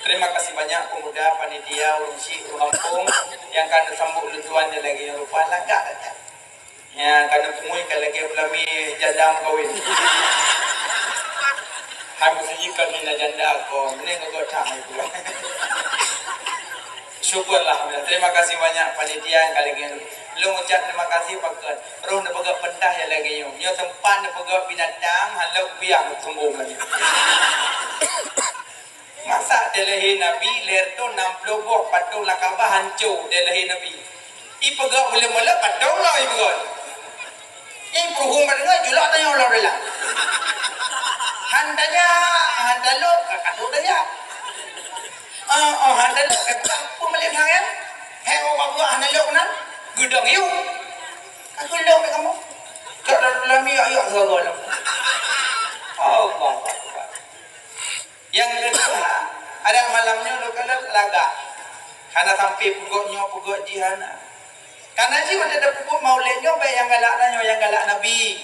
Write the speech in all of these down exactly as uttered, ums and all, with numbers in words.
Terima kasih banyak pemuda, panitia, ureueng syik, ureueng gampông nyang ka neusambot lôn tuan nyang lagèe nyoe rupa lagak that. Nyang ka neupungui ka lagèe peulami janda meukawen. Hai meuseujid kon mina janda kon, mending keu geutanyoe pula. Syukurlah, terima kasih banyak panitia nyang ka lagèe nyoe. Lôn ucap terima kasih pakon roh neupeugah peutah nyang lagèe nyoe. Nyoe teumpat neupeugah binatang, hana lôn biang sombong lagèe. Masa dilahé Nabi, lhèe reutôh nam ploh boh patong lam Ka'bah hanco dilahé Nabi. Ipeugöt buleuen-buleuen patong lom ipeugöt. Nyang peuruhueng bak deungon julak tanyoe lom rila. Han tanya, han talop, ka katôk tanya. Oh, oh, han talop, ka peue malém sangat? Hai, oh, babuah han talop nan? Geudong yuk. Ka geudong kamoe. Ka dalam mi ayah sagoe lom. Allahu Akbar. Nyang keudua, adak malam nyoe lôn kalon lagak. Hana sampai peugöt nyoe, peugöt jih hana. Kana jih watèe tapeubuet maulid nyoe bèk nyang galak tanyoe, nyang galak Nabi.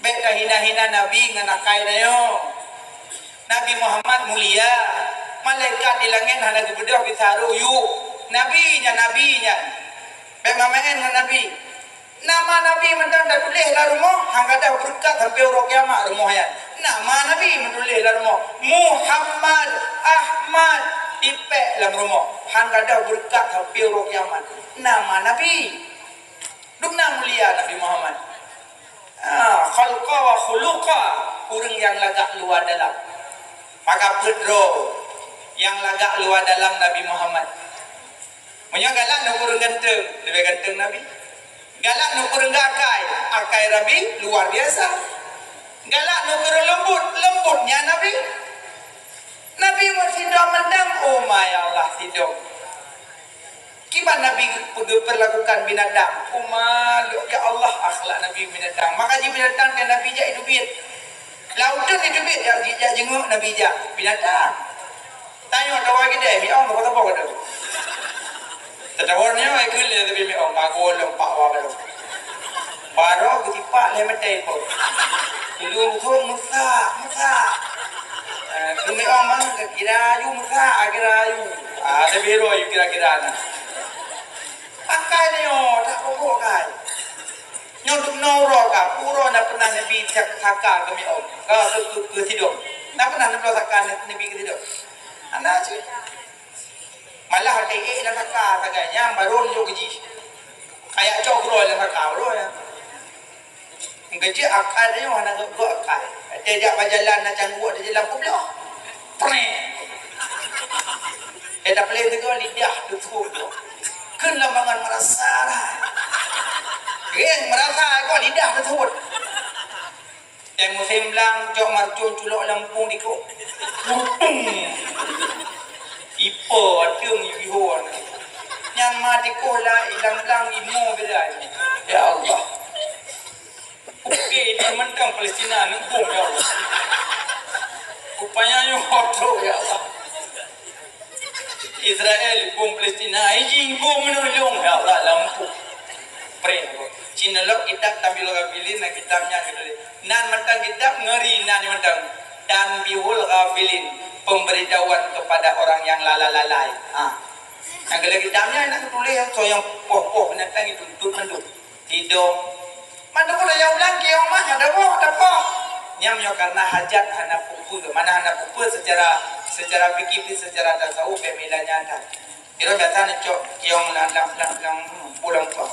Bèk tahina-hina Nabi ngon akai tanyoe. Nabi Muhammad mulia. Malaikat di langèt hana geubeudôh bisa rôh yuk. Nabi nyan, Nabi nyan. Bèk maén-maén ngon Nabi. Nama Nabi mantong tatuléh lam rumoh, han gadôh beureukat sampoe uroe kiamat rumoh nyan. Nama Nabi meutuléh lam rumoh, Muhammad, Ahmad, tipék lam rumoh, han gadôh beureukat sampoe uroe kiamat. Nama Nabi. Dum na mulia Nabi Muhammad. Ah, khalqa wa khuluqa, ureueng nyang lagak luwa dalam. Maka peuet droe nyang lagak luwa dalam Nabi Muhammad. Meunyoe galak ngon ureueng ganteng, leubeh ganteng Nabi. Galak ngon ureueng akai, akai Nabi luar biasa. Galak ngon ureueng leumbut, leumbut nyan Nabi. Nabi meusidroe mantong, oh ma ya Allah, sidroe. Kiban Nabi geu-, geupeurlakukan binatang. Oh ma, ya Allah, akhlak Nabi binatang. Maka jih binatang dan Nabi jak iteubiet. Lam uteuen iteubiet, jak, jak jeungeuk Nabi jak. Binatang. Tanyoe tawa keudè, mi ong saboh-saboh keudè. Tatawa nyoe ai kheun lé tapi mi ong, bagoe lom pak wa keudè. Baroe geusipak lé meutai po. Ulôn kheun meusak, meusak. Eh, keu mi ong mah kira ayu meusak, kira ayu. Ah, tapi roh ayu kira-kira na. Pakai nyoe, tak pokok kai. Nyoe dum nyoe uroe ka, uroe na pernah Nabi cak saka keu mi ong. Ka keu, keu, keu sidong. Na pernah neubloe saka Nabi keu sidong. Hana cit. Malah até ék lam saka sagai nyan baru nunjuk keu jih. Kayak cok keudroe lam saka uroe nyan. Geujak akai nyoe hana geuh akai. Até jak bak jalan na cangguek di jalan peubloe. Preh. Eh, dak pleng teuk lidah teutup. Kheun lam bangon meurasa lah. Kheun meurasa kok lidah teutup. Teng musém blang, cok marcon culok lam pung dikok. Putong. Ipo ateueng ibihon. Nyan ma dikok lah ilang blang imo beda. Ya Allah. Oke, dia mentang Palestina ni bom, ya Allah. Rupanya nyoe hoto, ya Allah. Israel bom Palestina, izin bom menolong, ya Allah, lampu. Preh. Cina lok kitab Tanbihul Ghafilin, na kitab nyan gitu. Nan mentang kitab ngeri, nan mentang Tanbihul Ghafilin, pemberitahuan kepada orang yang lalai-lalai. Ha. Nyang keu lagèe kitab nyan na geutuléh, soe nyang poh-poh binatang itu, itu mandum. Tidong. Mandum udah nyang ulang kiong mah ada boh, ada poh. Nyang nyoe karena hajat hana peue-peue, mana hana peue-peue secara, secara fikih, secara tasawuf, bèk mila nyata. Kira biasa neucok kiong lam, lam, lam, lam, pulang poh.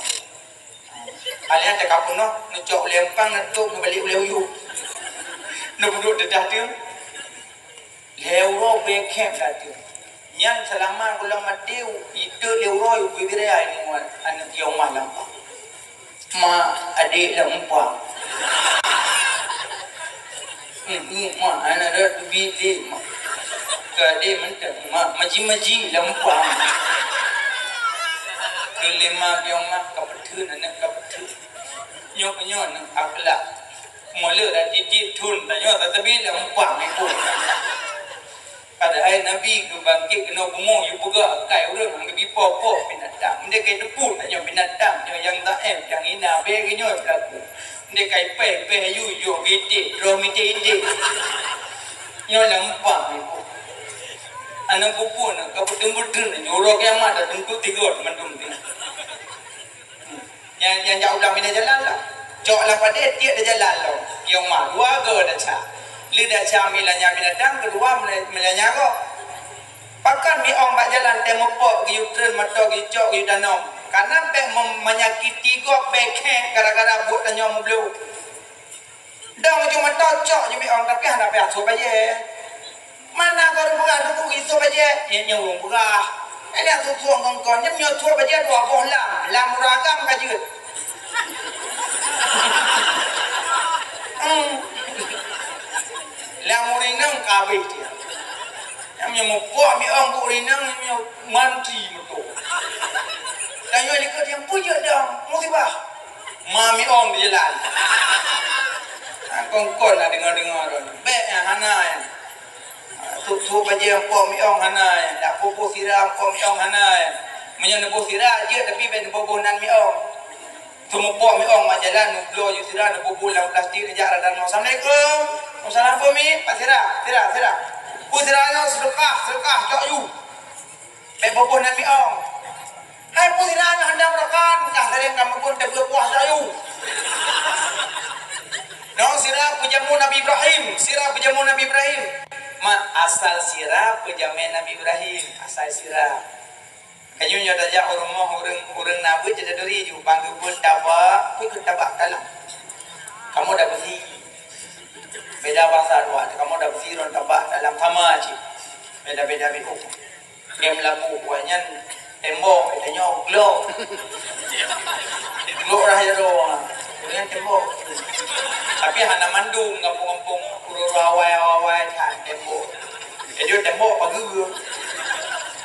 Alian teuka peunoh, neucok ulèe empang, neutôp, neubalik ulèe uyuek. Neupeuduek deudah teuh. Lhèe uroe bèe khém that teuh. Nyan seulama gohlom maté, iteuk lhèe uroe ubé birai ngon aneuk yong mah lam pah. Ma, adék lam umpang. Hmm, hmm, ma, aneuk dah teubiet deh, ma. Keu adék mantong, ma, maji-maji lam umpang. Keu lé ma yong mah ka peutheun, aneuk ka peutheun. Nyoe, nyoe, aneuk akhlak. Mulai dari titik thon, tanyoe tateubiet lam umpang ibu. Padahai Nabi geubangkét keunoe bumoe, yue peugah akai ureueng, geubri po-po binatang. Ndai kai teupeu tanyoe binatang, nyoe nyang taém, nyang hina, bèk geuh nyoe peulaku. Ndai kai pèh, pèh yu, yoh geuiték, droe miték-iték. Nyoe lam umpang ibu. Aneuk pupun ka beuteueng-beuteueng, uroe kiamat dah teuntu tiga mandum tu. Nyang, nyang jak u blang pinah jalan lah. Cok lam padé tiek di jalan lom. Kiong ma dua go desya. Lheuh desya meulanya binatang, keudua meula-, meulanya gob. Pakon miong bak jalan teuh meupok geuyue treun moto geuyue cok geuyue danom. Kana bék mem-, menyakiti gob bék gara-gara buet tanyoe meubloe. Dong ju meuto cok ju miong, tapi hana payah sôk bajée. Mana gob ureueng peugah duku isôk bajée? Nyan, nyan ureueng peugah. Nyan sôk-sôk ngon kon, nyan meunyoe sôk bajée dua boh lam, lam ureueng agam ka jeuet. Hmm. Lam ureueng inong ka habéh dia. Nyan meunyoe meupok miong bu ureueng inong, nyan meunyoe mantri meuto. Dan nyoe likot nyang peujeuet dong, musibah. Ma miong di jalan. Ha, kon-kon na deungoe-deungoe droe. Bék nyan, hana nyan. Ha, sôk-sôk bajée mpok miong hana nyan. Dak boh-boh sira mpok miong hana nyan. Meunyoe neuboh sira jeuet, tapi bék neuboh-boh nan miong. Teumupok miong ma jalan, neubloe ju sira, neuboh-boh lam plastik, neujak rada nyoe. Assalamualaikum. Waalaikumsalam, peue mi? Pak sira, sira, sira. Peue sira nyoe sedekah, sedekah, cok ju. Bék boh-boh nan miong. Hai peue sira nyoe handam rakan, kah sering kamoe pun teupeue puah sayu. Nyoe sira peujamu Nabi Ibrahim, sira peujamu Nabi Ibrahim. Ma asal sira peujamé Nabi Ibrahim, asal sira. Ka nyoe nyoe tajak u rumoh ureueng, ureueng na beuet jadaduri ju, bang geubeuet tabak, peue keu tabak talam. Kamoe dak beusi. Beda basa dua, kamoe dak beusi ngon tabak talam sama cit. Beda-beda beuh. Game labu buat nyan tembok, tanyoe gloe. Gloe rhah jaroe. Nyan tembok. Tapi hana mandum gampông-gampông uroe-uroe awai-awai that tembok. Jadi tembok pageue.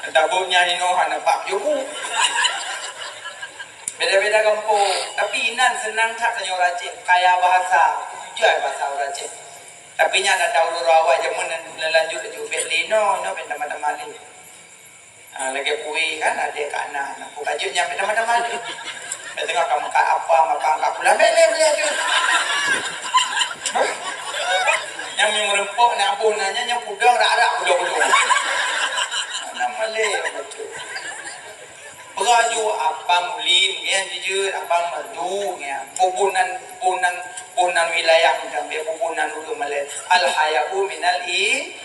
Tabok nyan inoe hana bak jobu. Beda-beda gampông, tapi inan seunang that tanyoe ureueng Aceh, kaya bahasa, jai bahasa ureueng Aceh. Tapi nyan ada ureueng awai jameun nan lanjut laju, bék lé inoe, inoe bék tamah-tamah lé. Ah, lagée kueh kan, ada kat na, na. Buka jeuet nyan bék tamah-tamah lé. Bék teungoh ka meukat apa, maka angkat pulang, bék lé, bék lé tu. Nyang meureumpok nak boh nanya, nyang pudong rak-rak, pudong-pudong. Nama lé, betul. Peuraju apam ulin, ngieng jijeuet apam merdu, ngieng. Boh-boh nan, boh nan, boh nan wilayah mantong, boh-boh nan ureueng malée. Al-haya'u minal i-,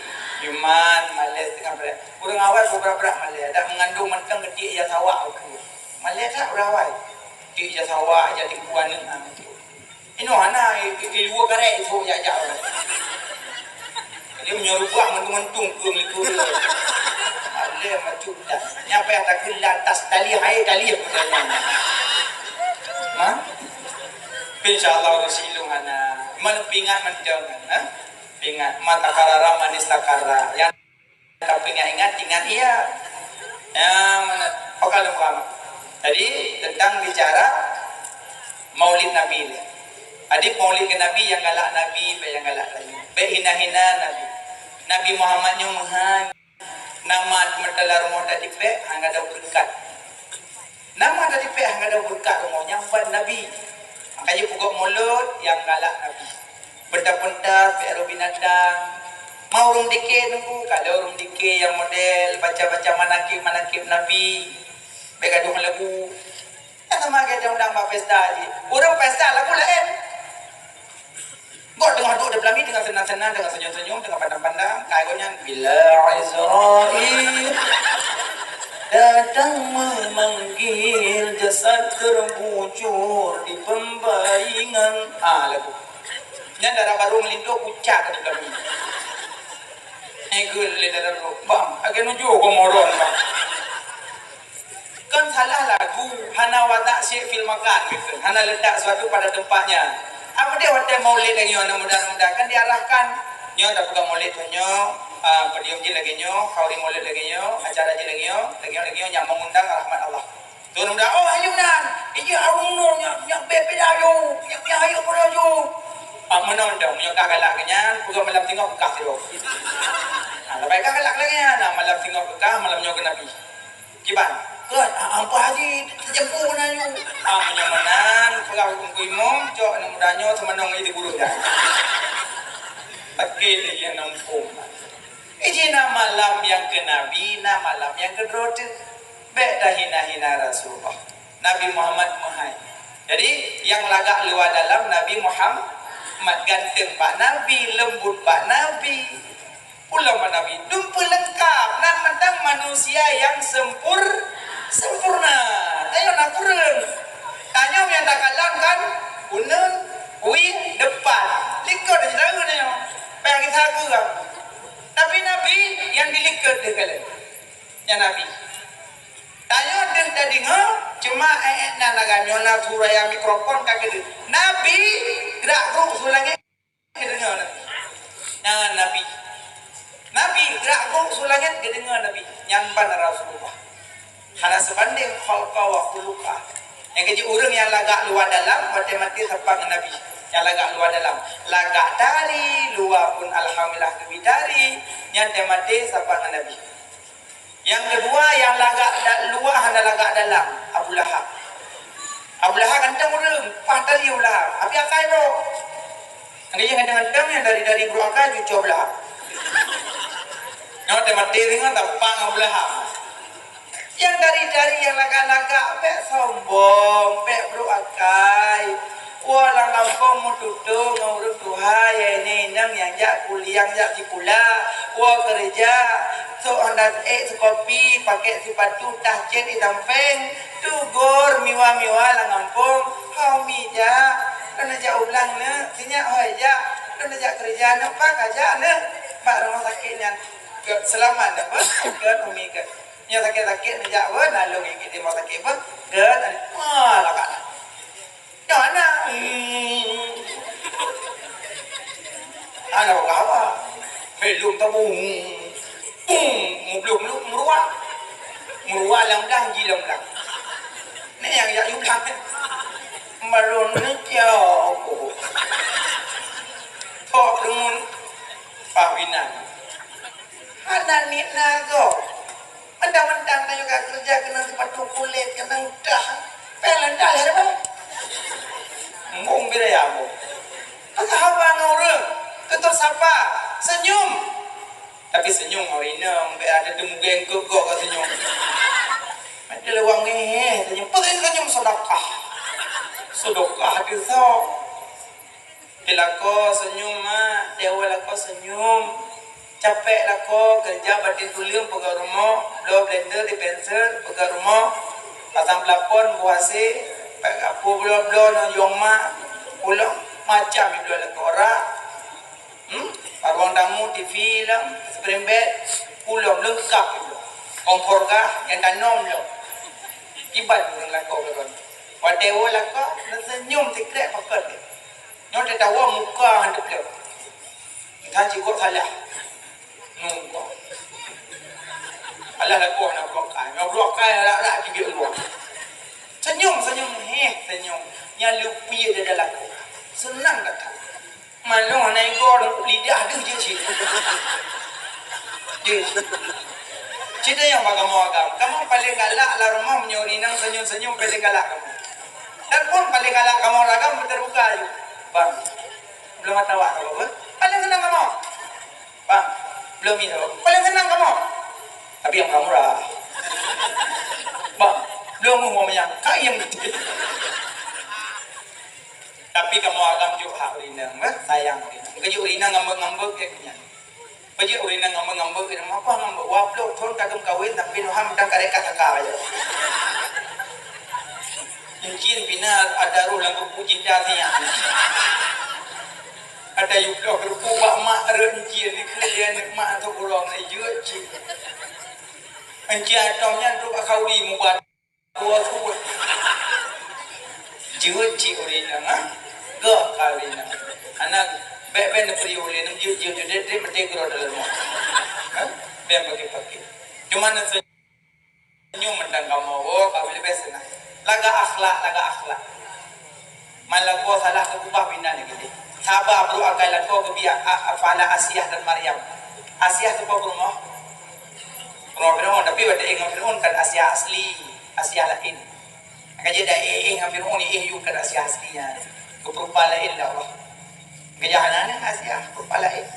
iman, malée teuka malée. Ureueng awai boh brat-brat malée, dak meungandong mantong geutiek ija sawak ukeue. Malée that ureueng awai. Geutiek ija sawak, ija tiku aneuk, ha, mantong. Inoe hana, i, i, i luwa karek isôk jak-jak. Jadi meunyoe reubah meuntong-meuntong keueng likot. Alé macu dah. Nyan payah takheun la tastali hai tali. Ha? Insya Allah ureueng silong hana. Man pingat mantong kan, ha? Pingat ma takarara man istakara. Yang Tapi ingat-ingat, ingat iya. Ya, mana? Pakal Muhammad. Jadi, tentang bicara Maulid Nabi ni. Jadi, Maulid ke Nabi nyang galak Nabi, bék nyang galak Nabi. Bék hina-hina Nabi. Nabi Muhammad nyoe meuhan. Nama meuteula rumoh tadi bék, hana ada beureukat. Nama tadi péh hana ada beureukat rumoh nyan ban Nabi. Makajih peugot mulod nyang galak Nabi. Peuntas-peuntas, péh roh binatang. Ma ureueng dike teungku, ka lheueh ureueng dike nyang model baca-baca manakib-manakib Nabi. Bék gadôh lagu. Nyan sama lagée undang bak pesta jih. Ureueng pesta lagu laén. Gob teungoh duek di peulami teungoh seunang-seunang, teungoh senyum-senyum, teungoh pandang-pandang, ka gobnyan, "Bila Israel datang memanggil, jasad terbujur di pembaringan." Ah, lagu. Nyan dara barô meulindong pucak di peulami. Nyan keuh lé dara barô, "Bang, lagée nujoh komoron, Bang." Kon salah lagu, hana wadak syai' fil makan, gitu. Hana letak sesuatu pada tempatnya. Apa dia watée maulid lagée nyoe, mudah-mudahan kan diarahkan. Nyoe tapeugah maulid nyoe, ah, podium jih lagée nyoe, khauri maulid lagée nyoe, acara jih lagée nyoe, lagée nyoe, lagée nyoe, nyang mengundang rahmat Allah. Tu mudah, oh, ayo nan, ija awong nyoe, nyang, nyang beda-beda yo, nyang, nyang ayo pun yo. Ah, meunan dong, nyoe ka galak keu nyan, peugah malam singoh keu kah sidroe. Ah, lepas ka galak lagée nyan, nah, malam singoh keu kah, malam nyoe keu Nabi. Kiban, "Keuh, a-, ampoh Haji, teujampu meunan nyoe." Ah, meunyoe meunan, peugah Teungku Imum, cok aneuk muda nyoe seumeunong lé di gureueng dah. Sakét lé jih aneuk muphom. Iji na malam nyang keu Nabi, na malam nyang keu droe teuh. Bék tahina-hina Rasulullah. Nabi Muhammad meuhai. Jadi, nyang lagak luwa dalam Nabi Muhammad, ganteng bak Nabi, leumbut bak Nabi, pulang bak Nabi. Dum peuleungkap, nan mantong manusia nyang sempur-, sempurna. Tanyoe na kureueng. Tanyoe nyang takalon kan, uneun, wie, depan. Likot di dalam nyoe. Payah kisah aku kan. Tapi Nabi nyang dilikot deh kalian. Nyan Nabi. Tanyoe deuh tadeungoe, cuma, eh, eh, na lagak nyoe na suara nyang mikrofon ka keudeh. Nabi gerak gruek su langét geudeungoe Nabi. Nyan Nabi. Nabi gerak gruek su langét geudeungoe Nabi. Nyan ban Rasulullah. Hana seubandéng khalqa wa khuluqa. Nyang keujeuet ureueng nyang lagak luwa dalam, watée maté sapa ngon Nabi. Nyang lagak luwa dalam. Lagak tari, luwa pun alhamdulillah geubri tari, nyan teuh maté sapa ngon Nabi. Nyang keudua, nyang lagak da-, luwa hana lagak dalam, Abu Lahab. Abu Lahab ganteng ureueng, paih tari Abu Lahab, tapi akai brok. Ada nyang ganteng-ganteng, nyang dari-dari brok akai, cucok Abu Lahab. Nyoe teuh maté singoh, tapang Abu Lahab. Nyang dari-dari nyang lagak-lagak, bék sombong, bék brok akai. Woe lam gampông meututoe ngon ureueng tuha, ya inong-inong nyang jak kuliah, jak sikula, woe keureuja, sok hana ék seukopi, pakai sipatu tah cét di sampéng, teugor miwa-miwa lam gampông, "Ho mi jak, lôn jak u blang neuk, sinyak ho jak, lôn jak keureuja neuk, pakon jak neuk bak rumoh sakét nyan." Gét seulamat neuk, beuh, gét umi gét. Nyang sakét-sakét neujak beuh, na lôn gigit di rumoh sakét beuh, gét, wah, lagak. Nyan na. Hmm. Hana peugah haba. Hei, lôn tabong. Bum! Mubloh-mubloh meuruwa. Meuruwa lam blang, ji lam blang. Nyan nyang jak yue blang. Malôn ni kiau aku. Tok deungon pah binan. Hana niet na gob. Mantang-mantang tanyoe ka keureuja keuneuk sipatu kulét, keuneuk tah. Péng leuntah lhèe ribèe. Embong bira ya, embong. Maka haba ngon ureueng, keu teusapa, seunyum. Tapi seunyum ngon inong, bèk ada teumugeng keu gob ka seunyum. Ada lewat ngeheh, seunyum. Peue seunyum sedekah. Sedekah teuh sok. Di lakoe seunyum, mak, di awai lakoe seunyum. Capek lakoe, keureuja baten tuleueng, peugöt rumoh, bloe blender, dispenser, peugöt rumoh, pasang plafon, buah se, pek kapô bloe-bloe ngon yong mak, pulang macam bloe lakoe rak. Hmm? Bak ruang tamu, T V lom, spring bed, pulang leungkap itu. Kompor gas nyang tanom lom. Kiban ureueng lakoe keudroe. Watèe woe lakoe, neuseunyum sikrek pakat. Nyoe teudawa muka han teuplok. Kan cikok salah. Muka. Alah lakoe hana blokai. Nyoe blokai rak-rak jibeuet luwa. Senyum, senyum. Heh, senyum. Nyan leupie dada lakoe. Seunang gata. Malông hana igoe lidah deuh jeuet cit. Deuh. Cit nyang bak kamoe agam. Kamoe paleng galak lam rumoh meunyoe inong senyum-senyum paleng galak kamoe. Dan pun paleng galak kamoe lam agam beuteubuka aju. Bang, belum mata awak kamoe beuh. Paleng seunang kamoe. Bang, belum mi kamoe. Paleng seunang kamoe. Tapi nyang murah-murah. Bang, belum mu meunyan. Kayém. Tapi kamoe agam jok hak ureueng inong, eh, sayang ureueng inong. Keu jok ureueng inong ngambek-ngambek, eh, nyan. Keu jok ureueng inong ngambek-ngambek, eh, mapa ngambek? Dua ploh thon ka geukawen, tapi nuham dan kareka kaka aja. Encin pina ada roh lam kuku cinta siap. Ada yue ploh keurupuk bak mak rot encin, dikeue dia aneuk mak tu urong, eh, jeuet cit. Encin atong nyan tu bak khauri mubat. Dua kuat. Jeuet cit ureueng inong, ha? Goh ka ureueng inong. Aneuk, bèk-bèk neupeuriôh lé, neujeuet-jeuet, jeuet, jeuet, meuté keudroe dalam rumoh. Ha? Bèk paké-paké. Cuma neuseunyum mantong kamoe, oh, ka leubeh seunang. Lagak akhlak, lagak akhlak. Man lakoe salah teukeubah binan lagèe nyan. Saba brok akai lakoe geubiet a-, a-, fala Asiah dan Maryam. Asiah teupeue peurumoh? Peurumoh Firaun, tapi watèe ngon Firaun kan Asiah asli, Asiah laén. Ka jeuet dak éh-éh ngon Firaun, éh yue kan Asiah asli nyan. Geupeurupa laén lé Allah. Keujahanan Asiah peurupa laén.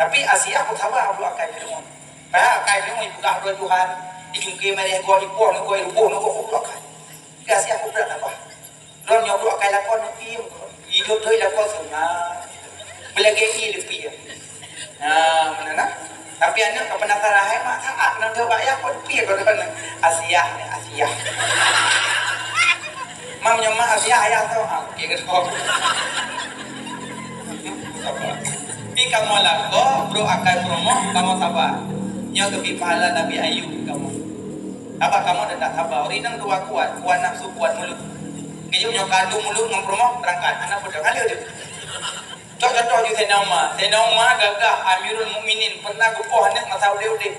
Tapi Asiah pun sabar, Abdul Akai di rumah. Padahal Akai di rumah ipeugah droe Tuhan, icungke mirah gob, ipoh ngon gob, iruboh ngon gob, Abdul Akai. Tapi Asiah pun brat sabar. Lôn nyoe Abdul Akai lakon, piem. Idop thoi lakon sunat. Beulagèe i leupie. Nah, mana nah? Tapi aneuk ka penasaran, hai mak, saat nang coba ya, kon pie kon kon. Asiah ni, Asiah. Mam nyoe mak Asiah ayah tu. Ah, okey ke tu? Pi kamoe lakoe, brok Akai peurumoh, kamoe sabar. Nyoe geubri pahala Nabi Ayub kamoe. Sabar kamoe dan tak sabar. Ureueng inong dua kuat, kuat nafsu, kuat mulut. Keujeuet nyoe kadu mulut ngon peurumoh, berangkat. Hana peudong, hana deuh. Cok contoh ju Saidina Umar. Saidina Umar gagah Amirul Mukminin, pernah geupoh aneuk masa udeb-udeb.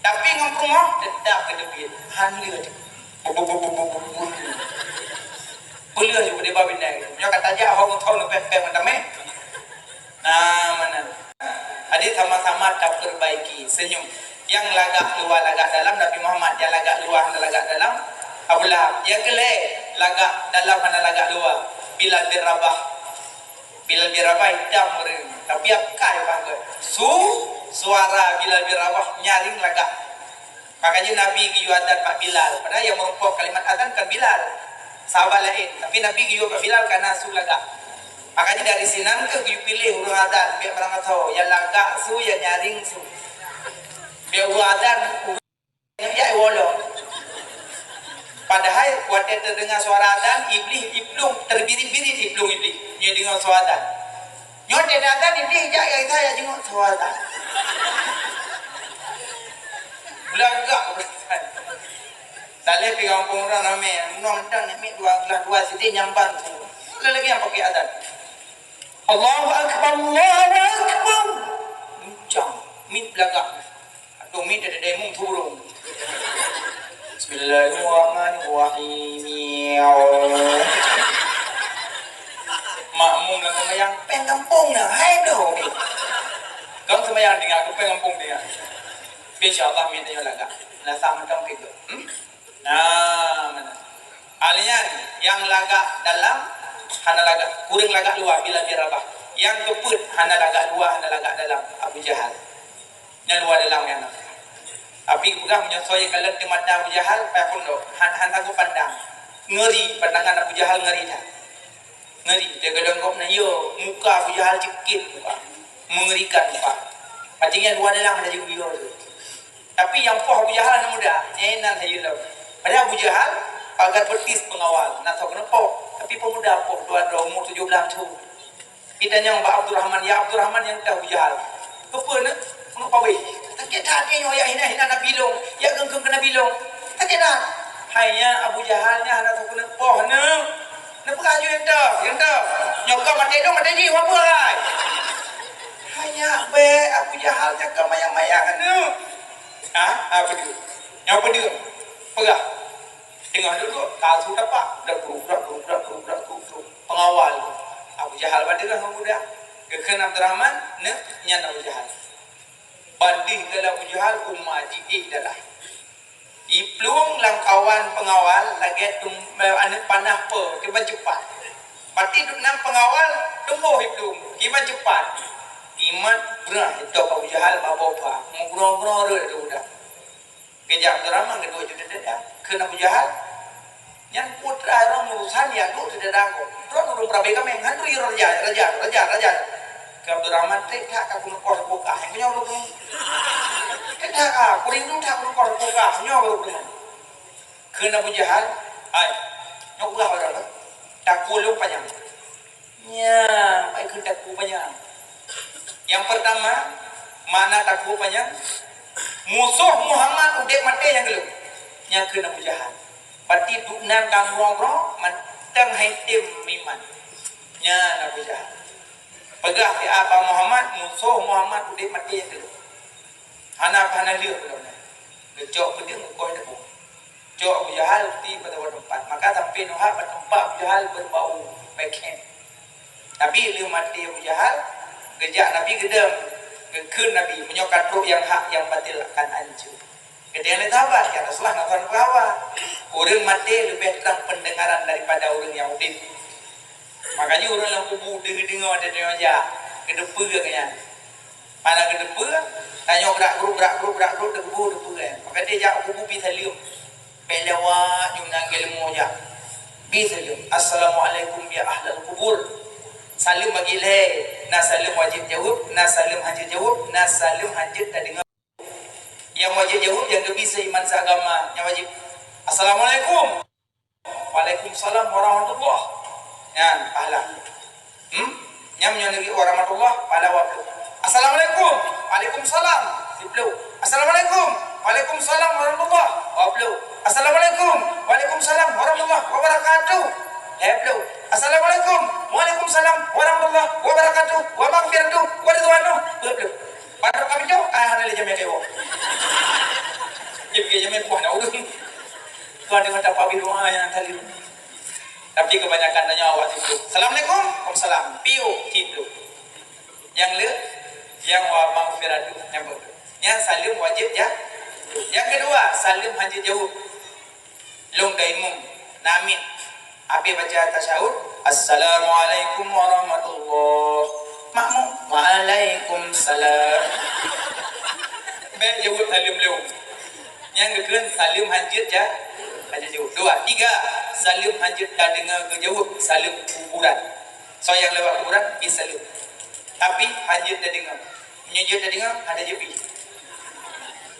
Tapi ngon peurumoh tetap geuteubiet. Han leuet. Bu, bu, bu, bu, bu, bu, bu. Peuleueh ju dibak bindai. Nyoe ka tajak ho ngon thon pèng-pèng mantong meh. Nah, mana? Jadi sama-sama taperbaiki. Senyum. Nyang lagak luwa lagak dalam Nabi Muhammad, nyang lagak luwa hana lagak dalam Abu Lahab. Nyang keulhèe lagak dalam hana lagak luwa Bilal bin Rabah. Bilal bin Rabah itam meureung, tapi akai bangga. Su, suara Bilal bin Rabah nyaring lagak. Makajih Nabi geuyue azan bak Bilal. Padahai nyang meurumpok kalimat azan kan Bilal. Sahabat laén, tapi Nabi geuyue bak Bilal karena su lagak. Makajih dari sinan keuh geuyue piléh ureueng azan, bèk barang asoe, nyang lagak su, nyang nyaring su. Bèk ureueng azan, ureueng jak iwoe lom. Padahai watèe teudeungo suara azan, Iblih iplueng, teubirit-birit iplueng Iblih. Nyoe deungo suara azan. Nyoe teudeungo azan, Iblih jak, jak, jak jingok suara azan. Beulagak. Talèh pih gampông ureueng ramè, meunoe mantong nyan miet dua, glah dua sideh nyamban tu. Lé lagèe nyang pakè azan. Allahu Akbar, Allahu Akbar. Guncang, miet beulagak. Atau miet ada demong turun. Bismillahirrahmanirrahim. Makmum lam seumayang, pèng gampông na, hai bro. Kong seumayang deungo, pèng gampông deungo. Insya Allah, miet nyoe lagak. Nah, sama macam itu. Hmm? Nah, mana? Alian nyang lagak dalam, hana lagak, kureueng lagak luwa Bilal bin Rabah. Nyang keupeuet hana lagak luwa, hana lagak dalam, Abu Jahal. Nyan luwa dalam nyan. Tapi geupeugah meunyoe soe kalon teumata Abu Jahal, payah peunoh, han, han sanggob pandang. Ngeuri, pandangan Abu Jahal ngeuri that. Ngeuri, teugadang gobnyan, yo, muka Abu Jahal cekit muka. Mengerikan muka. Pacing nyan luwa dalam hana jiubioe tu. Tapi nyang poh Abu Jahal aneuk muda, nyan inan hayeu lom. Padahai Abu Jahal pagar betis pengawal, na soe keuneuk poh, tapi pemuda poh dua droe umur tujoh blah thon. Itanyong bak Abdurrahman, "Ya Abdurrahman, nyang teuh Abu Jahal. Keupeue neuh? Keuneuk pabeh. Sakét that nyoe ya hina-hina Nabi lôn, ya geungkeung keu Nabi lôn. Sakét that." "Hai nyan Abu Jahal nyan hana soe keuneuk poh neuh. Neupeugah ju nyang teuh, nyang teuh. Nyoe ka maté lôn, maté jih, wah buai." "Hai nyan bèk Abu Jahal nyan ka mayang-mayang neuh." Ah, ah, peudeueng. Nyoe peudeueng. Peugah. Teungoh duek-duek, ka su tapak. Dak, gruk, dak, gruk, dak, gruk, dak, gruk, gruk. Pengawal. Abu Jahal ba deungoh ngon muda. Geukheun Abdurrahman, neuk nyan Abu Jahal. Ban deuh dalam Abu Jahal, uma jiéh dalam. Iplueng lam kawan pengawal lagèe tum-, aneuk panah peue, kiban ceupat. Pati duek nam pengawal, tumboh iplueng, kiban ceupat. Imat brah itôb Abu Jahal bak boh pha, meugroe-groe rhot di udah. Geujak Abdurrahman geudua ju dada. Kheun Abu Jahal, "Nyan putra droe urusan ya duek dada ko. Droe ureueng peurabé kaméng, han turi raja, raja, raja, raja." Kheun Abdurrahman, "Trép that ka kuneukoh bukah, nyang nyoe ureueng. Trép that ka, kurindu that kuneukoh bukah, nyoe ureueng." Kheun Abu Jahal, "Hai, nyoe peugah lôn, takue lôn panyang." Nyan, pai kheun takue panyang. Nyang peurtama, makna takue panyang, musoh Muhammad udép maté nyang geulheueh. Nyan kheun Abu Jahal. Pati duek nan ka meugroe-groe, mantong han tem meuiman. Nyan Abu Jahal. Peugah siat bak Muhammad, musoh Muhammad udép maté nyang geulheueh. Hana, hana lheueh lom nyan. Geucok peudeueng, geukoh lam buet. Cok Abu Jahal, ti bak teumpat. Maka sampoe neuhah bak teumpat Abu Jahal beubau, bèk khem. Tapi lheueh maté Abu Jahal, geujak Nabi geudong, geukheun Nabi, "Meunyoe ka trok nyang hak, nyang batil akan hancô." Geudong lé sahabat, "Ya Rasulullah, na peue haba? Ureueng maté leubeh trang peundengaran daripada ureueng nyang udép." Makajih ureueng lam kubu deungoe-deungoe watèe tanyoe jak, geuteupeue geuh nyan. Hana geuteupeue, tanyoe brat grup, brat grup, brat grup, teugeubôh teupeue, eh. Maka dia jak kubu bi saleuem. Bèk lewat nyoe nan ilmu jak. Bi saleuem. "Assalamualaikum ya ahlal kubur." Saleuem bagi lhèe. Na saleuem wajéb jaweueb, na saleuem hanjeuet jaweueb, na saleuem hanjeuet tadeungö. Nyang wajéb jaweueb nyang geubi seiman seagama, nyang wajéb. "Assalamualaikum." "Waalaikumsalam warahmatullah." Nyan pahala. Hmm? Nyan meunyoe neugeuh "warahmatullah", pahala dua ploh. "Assalamualaikum." "Waalaikumsalam." Siploh. "Assalamualaikum." "Waalaikumsalam warahmatullah." Dua ploh. "Assalamualaikum." "Waalaikumsalam warahmatullah wabarakatuh." Lhèe ploh. "Assalamualaikum." "Waalaikumsalam warahmatullah wabarakatuh. Wa maghfiratuh wa ridwanuh." Dua ploh. Padahai kami nyoe, ah, hana lé jamé keu iwoe. Dia pikir jamé kuah na ureueng. Tuhan dengan tak pabih doa yang tadi. Tapi kebanyakan tanya awak situ. "Assalamualaikum." "Waalaikumsalam." Piôh, cit tu. Yang le, yang wa maghfiratu, yang betul. Yang saleuem wajéb ya. Yang kedua, saleuem hanjeuet jaweueb. Lôn daimum, namiet. Habéh baca tasyahud, "Assalamualaikum warahmatullah." Makmum, "Waalaikumsalam." Bèk jaweueb saleuem lôn. Nyang geukheun saleuem hanjeuet ja, hanjeuet jaweueb. Dua, tiga, saleuem hanjeuet tadeungö geujaweueb saleuem kuburan. Soe nyang lewat kuburan, bi saleuem. Tapi hanjeuet tadeungö. Meunyoe jeuet tadeungö, hana jeuet bi.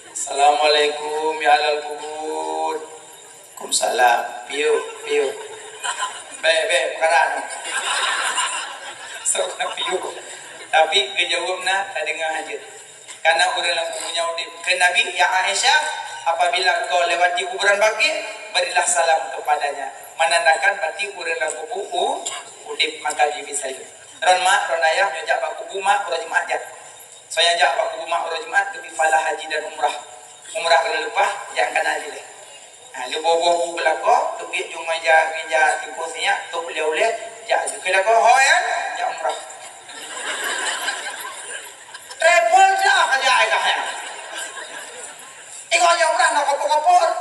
"Assalamualaikum ya ahlal kubur." "Waalaikumsalam." Piôh, piôh. Bèk, bèk, peukaran. Sok na piôh. Tapi geujaweueb na, tadeungö hanjeuet. Karena ureueng lam kubu nyan udép. Kheun Nabi, "Ya Aisyah, apabila kau lewati kuburan Baqi, berilah salam kepadanya." Menandakan berarti ureueng lam kubu u-, udép, maka jibi saleuem. Droen mak, droen ayah, nyoe jak bak kubu mak, uroe Jumat jak. Soe nyang jak bak kubu mak uroe Jumat, geubi pahala haji dan umrah. Umrah uroe leupah, jak kana jileh. Ha, leuboh-boh bu beulako, teubiet ju meja, meja tikus nyak, tôb ulèe-ulèe, jak ju keu lakoe, ho nyan, jak umrah. Travel dah ka jak ai kah nyan. Ingat jak umrah na kopor-kopor.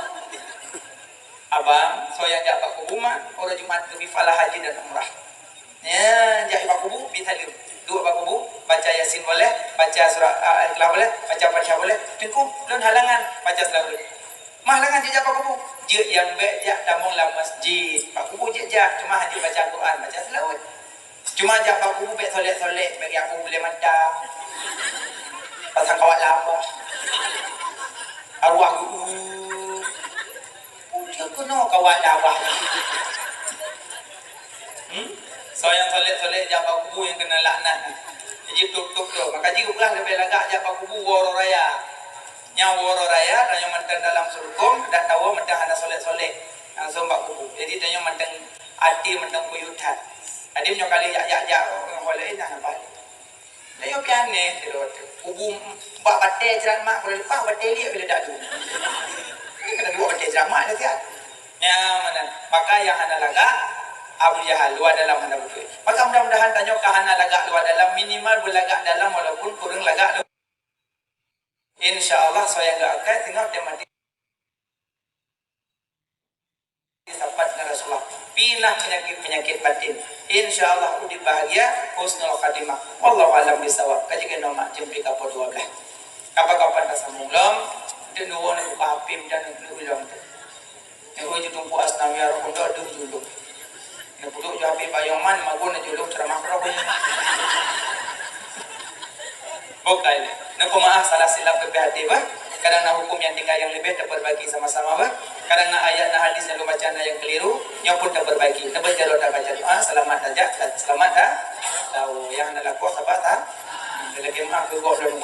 Abang, soe nyang jak bak kubu mak, uroe Jumat geubi pahala haji dan umrah. Ya, jak bak kubu, bi saleuem. Duek bak kubu, baca Yasin boleh, baca surah, ah, Al-Ikhlas boleh, baca Fatihah boleh. Teungku, lôn halangan, baca selawat. Mah halangan jijak bak kubu. Jeuet nyang bèk jak tamong lam masjid. Bak kubu jeuet jak, cuma hana baca Quran, baca selawat. Cuma jak bak kubu bèk solek-solek, bagi aku boleh mata. Pasang kawat labah. Arwah guru. Udah kena kawat labah. Hmm? Soe nyang solek-solek jak bak kubu nyang kena laknat. Jadi tutup tu. Maka ji ulah leubeh lagak jak bak kubu uroe raya. Nyang uroe raya, tanyoe mantong dalam sulkôm, dak tawoe mantong hana solek-solek. Langsung bak kubu. Jadi tanyoe mantong até mantong kuyuet that. Jadi meunyoe kali jak-jak-jak, oh, ngon laén, nah, nampak. Nyoe pih aneh, sidroe tu. Kubu bak batèe jrat mak, kalau leupah batèe liek bila dak tu. Ini kena dua batèe jrat mak dah siap. Nyan meunan. Maka nyang hana lagak, Abu Jahal, luwa dalam hana beutôi. Maka mudah-mudahan tanyoe ka hana lagak luwa dalam, minimal beulagak dalam walaupun kureueng lagak lu-, insya Allah, soe nyang geuakai singoh teuh mati. Sapat ngon Rasulullah. Pih na peunyakét-peunyakét batin. Insya Allah, udép bahagia, husnul khatimah. Wallahu a'lam bishawab. Ka jeuet keunoe mak jeuem pih ka poh dua belas. Kapan-kapan tasambông lom, deuh dua nyoe buka H P dan nyoe lom tu. Nyoe jeuet tumpuk Asnawi Arab pondok deuh julung. Nyoe puduk jeuet H P payong man, magun nyoe julung ceramah keudroe. Bukai. Neupeumeu'ah salah silap leubeh até bah. Kadang na huköm nyang tinggai nyang leubeh, tapeurbaiki sama-sama bah. Kadang na ayat, na hadis nyang lôn baca na nyang keuliru, nyoe pun tapeurbaiki. Tabaca doa, tabaca doa, seulamat tajak, seulamat ta-, tawoe. Nyang hana lakoe sabar ta-, lagèe meu'ah keu gob lom.